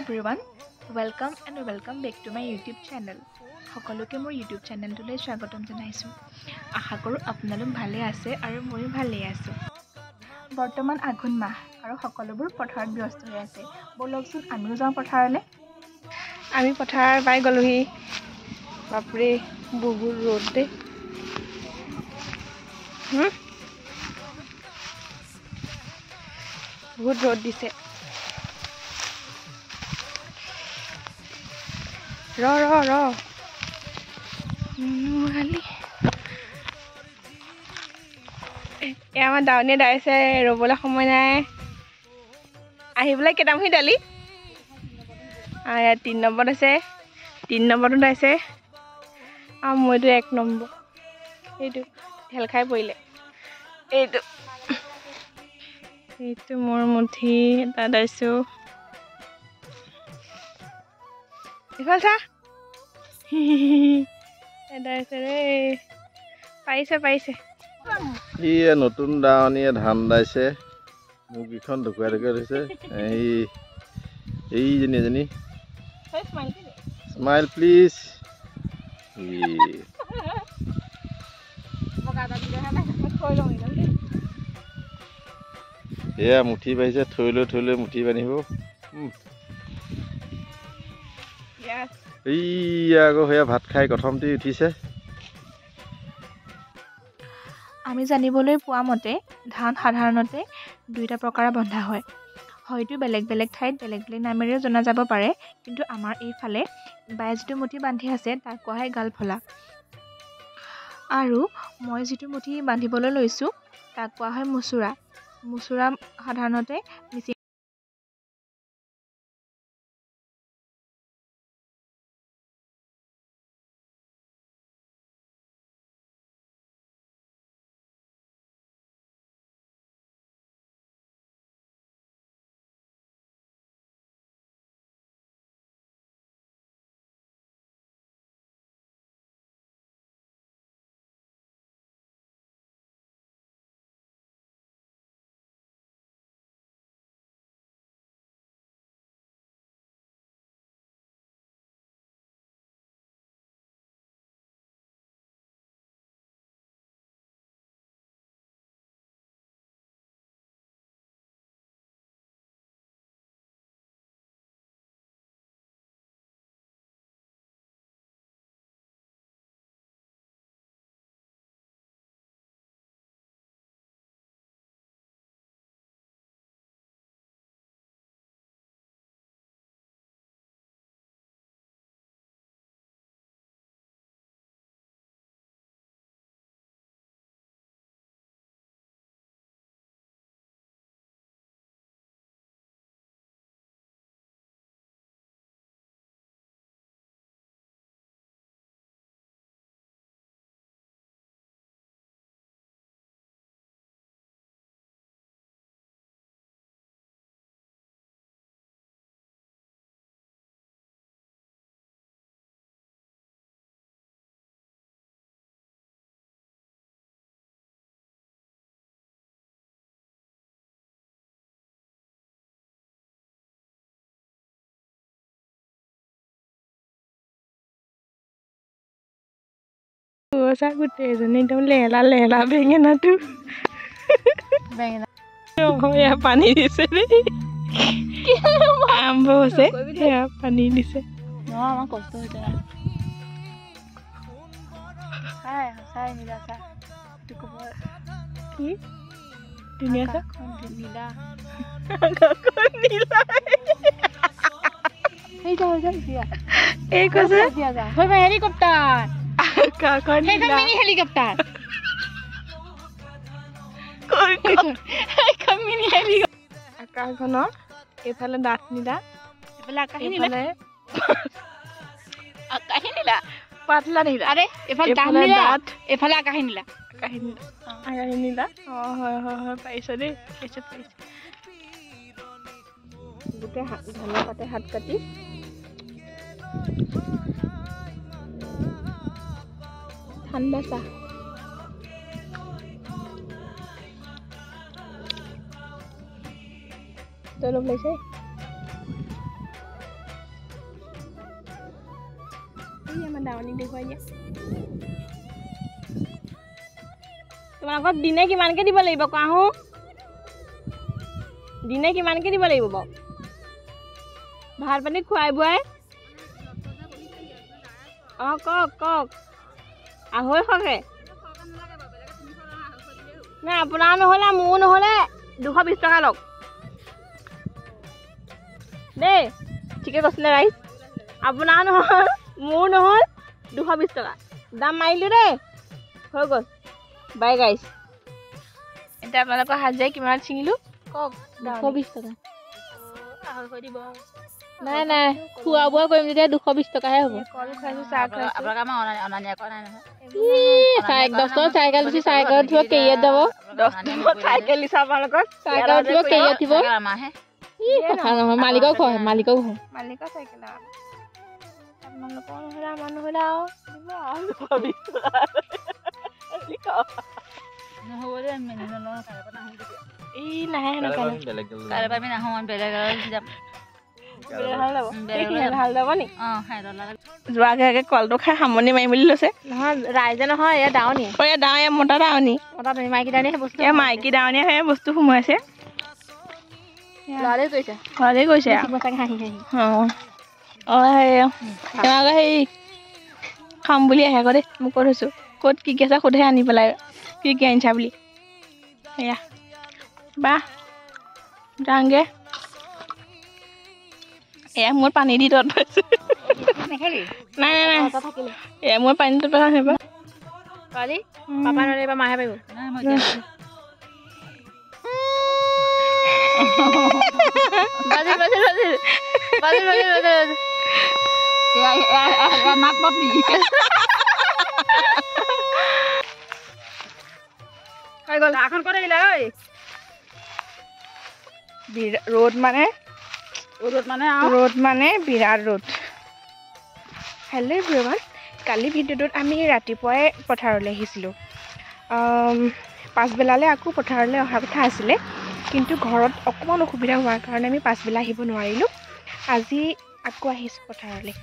Everyone, welcome and welcome back to my YouTube channel. সকলোকে মোৰ YouTube চেনেলটোলৈ স্বাগতম জনাইছোঁ। আশা কৰোঁ আপোনালোক ভালে আছে আৰু ময়ো ভালেই আছোঁ। বৰ্তমান আঘোণ মাহ আৰু সকলোবোৰ পথাৰত ব্যস্ত হৈ আছে। ব'লকচোন আমিও যাওঁ পথাৰলৈ। আমি পথাৰ পাই গ'লোহি। বাপৰে, বহুত ৰ'দ দেই। বহুত ৰ'দ দিছে। ৰ ৰ ৰ এই আমাৰ দাৱনীয়ে দাইছে, ৰ'বলৈ সময় নাই। আহি পেলাই কেইটামুঠি দালি ইয়াত 3 নম্বৰত আছে, 3 নম্বৰতো দাইছে আৰু মইতো 1 নম্বৰ। এইটো ঢেল খাই পৰিলে। এইটো এইটো মোৰ মুঠি এটা দাইছোঁ। ইফাল চা, দাইছে দেই, পাৰিছে পাৰিছে। ই নতুন দাৱনীয়ে ধান দাইছে, মুখকেইখন ঢুকুৱাই ঢুকুৱাই থৈছে। এই এইজনী এজনী, স্মাইল প্লিজ। এয়া মুঠি বাঢ়িছে, থৈ লৈ থৈ লৈ মুঠি বান্ধিব। এইয়া আকৌ সেয়া ভাত খাই প্ৰথমতে উঠিছে। আমি জানিবলৈ পোৱা মতে ধান সাধাৰণতে 2টা প্ৰকাৰে বন্ধা হয়। হয়তো বেলেগ বেলেগ ঠাইত বেলেগ বেলেগ নামেৰেও জনা যাব পাৰে, কিন্তু আমাৰ এইফালে বায়ে যিটো মুঠি বান্ধি আছে তাক কোৱা হয় গালফলা, আৰু মই যিটো মুঠি বান্ধিবলৈ লৈছোঁ তাক কোৱা হয় মুচুৰা। মুচুৰা সাধাৰণতে মিচিং গোটেইজনী একদম লেহেলা লেহেলা বেঙেনাটো বেঙেনা এয়া পানী দিছে দেই, আৰম্ভ হৈছে। সেয়া পানী দিছে। আমাৰ কষ্ট হৈছে কি ধুনীয়া। এই কৈছে হেলিকপ্টাৰ, হেলিকপ্টাৰ, আকাশখনৰ এইফালে ডাঠ নীলা, এইফালে আকাশী নীলা, আকাশী নীলা, পাতলা নীলা। আৰে এইফালে ডাঠ নীলা, এইফালে আকাশী নীলা, আকাশী নীলা, আকাশী নীলা। অঁ হয় হয় হয়, পাৰিছ দেই, পাৰিছ পাৰিছ। গোটেই ধানৰ পাতে হাত কাটি ঠাণ্ডা চাহ। তই অলপ লাগিছে। দাৱনী দেখুৱাই দিয়া। তোমালোকক দিনে কিমানকৈ দিব লাগিব কোৱাহো? দিনে কিমানকৈ দিব লাগিব বাৰু ভাত পানী খুৱাই বোৱাই? অঁ কওক কওক। 250কে নাই আপোনাৰ নহ'লে মোৰো নহ'লে 220 টকা লওক দেই। ঠিকে কৈছেনে ৰাইজ? আপোনাৰ নহ'ল মোৰ নহ'ল 220 টকা দাম মাৰিলোঁ দেই, হৈ গ'ল। বাই গাইজ। এতিয়া আপোনালোকৰ হাজিৰা কিমানত ছিঙিলোঁ কওক? 220 টকা। নাই নাই, খোৱা বোৱা কৰিম যেতিয়া 220 টকাহে হ'ব। কল খুৱাইছোঁ, চাহ খুৱাইছোঁ। 10 টকা চাইকেল দিছোঁ, চাইকেল উঠিব কেৰিয়াত যাব। 10 টকাত চাইকেল দিছোঁ আপোনালোকক, চাইকেল উঠিব কেৰিয়াত উঠিব। ই কথা নহয়, মালিকক হয়, মালিকক হয়, মালিকৰ চাইকেল আৰু আপোনালোকৰ নহ'লে আমাৰ নহ'লে আৰু দিব আৰু 220 টকা। এই নাহে হেনো কাইলৈ। যোৱা আগে আগে কলটো খাই সামৰণি মাৰিম বুলি লৈছে। নহয় ৰাইজে নহয়, এয়া দাৱনী। অ এয়া দাও, এয়া মতা দাৱনী। মতা দাৱনী, মাইকী দাৱনী সেই বস্তু। এয়া মাইকী দাৱনীয়ে সেই বস্তু সোমোৱাইছে। ল'ৰালৰি কৰিছে, ল'ৰালৰি কৰিছে। অঁ অঁ, সেই তেওঁলোকে সেই খাম বুলি আহে আকৌ দেই। মোক কৈ থৈছোঁ ক'ত কি কি আছে সোধে আনি পেলাই কি কি আনিছা বুলি। সেয়া বাহ যাওঁগৈ। এয়া মোৰ পানী দি তত পাইছোঁ। নাই নাই নাই, এয়া মোৰ পানী তত পাইছোঁ। ৰ'দ মানে ৰ'দ মানে বিৰাট ৰ'দ। হেল্ল' এভৰিৱান, কালি ভিডিঅ'টোত আমি ৰাতিপুৱাই পথাৰলৈ আহিছিলোঁ। পাছবেলালৈ আকৌ পথাৰলৈ অহা কথা আছিলে, কিন্তু ঘৰত অকণমান অসুবিধা হোৱাৰ কাৰণে আমি পাছবেলা আহিব নোৱাৰিলোঁ। আজি আকৌ আহিছোঁ পথাৰলৈ।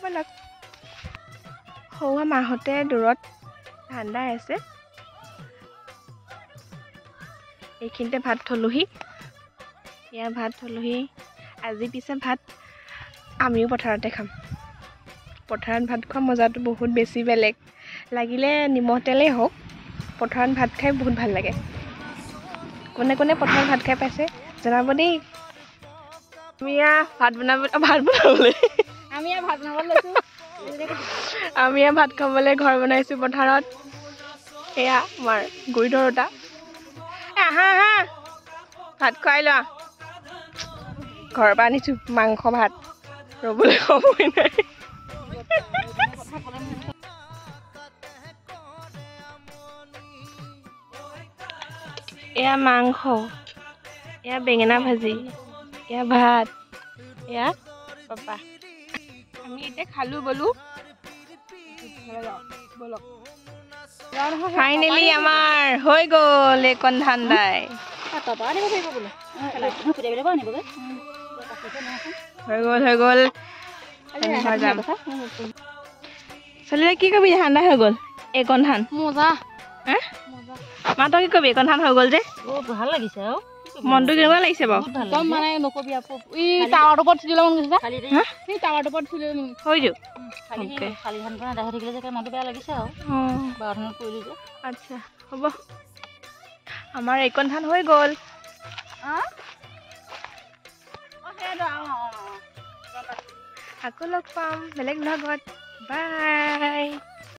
ব'লক। সৌৱা মাহঁতে দূৰত ধান দাই আছে। এইখিনিতে ভাত থলোহি, এয়া ভাত থলোহি। আজি পিছে ভাত আমিও পথাৰতে খাম। পথাৰত ভাত খোৱা মজাটো বহুত বেছি বেলেগ, লাগিলে নিমখ তেলেই হওক, পথাৰত ভাত খাই বহুত ভাল লাগে। কোনে কোনে পথাৰত ভাত খাই পাইছে জনাব দেই। আমি ভাত বনাবলৈ আমি ভাত খাবলৈ ঘৰ বনাইছোঁ পথাৰত। এয়া আমাৰ গুৰি ধৰোঁতা। আহা আহা ভাত খুৱাই লোৱা। ঘৰৰ পৰা আনিছোঁ মাংস ভাত, ৰ'বলৈ সময় নাই। এয়া মাংস, এয়া বেঙেনা ভাজি, এয়া ভাত, এয়া পাপা। আমি এতিয়া খালোঁ বলো। ফাইনেলি আমাৰ হৈ গ'ল এইকণ ধান দাই। হৈ গ'ল হৈ গ'ল। যাম চলিলে কি কবি, ধান দাই হৈ গ'ল এইকণ ধান। মজা। মা তই কি কবি, এইকণ ধান হৈ গ'ল যে? ভাল লাগিছে আৰু মনটো কেনেকুৱা লাগিছে বাৰু? একদম মানে নকবি আকৌ। ই টাৱাৰটোৰ ওপৰত উঠি দিলে মন গৈছে। সেই টাৱাৰটোৰ ওপৰত উঠি দিলে হৈ দিওঁ। খালি ধানখন আদায় হৈ থাকিলে যে মনটো বেয়া লাগিছে আৰু। বাৰধানত কৰিলোঁ যে। আচ্ছা হ'ব, আমাৰ এইকণ ধান হৈ গ'ল। আকৌ লগ পাম বেলেগ ভ্লগত। বাই।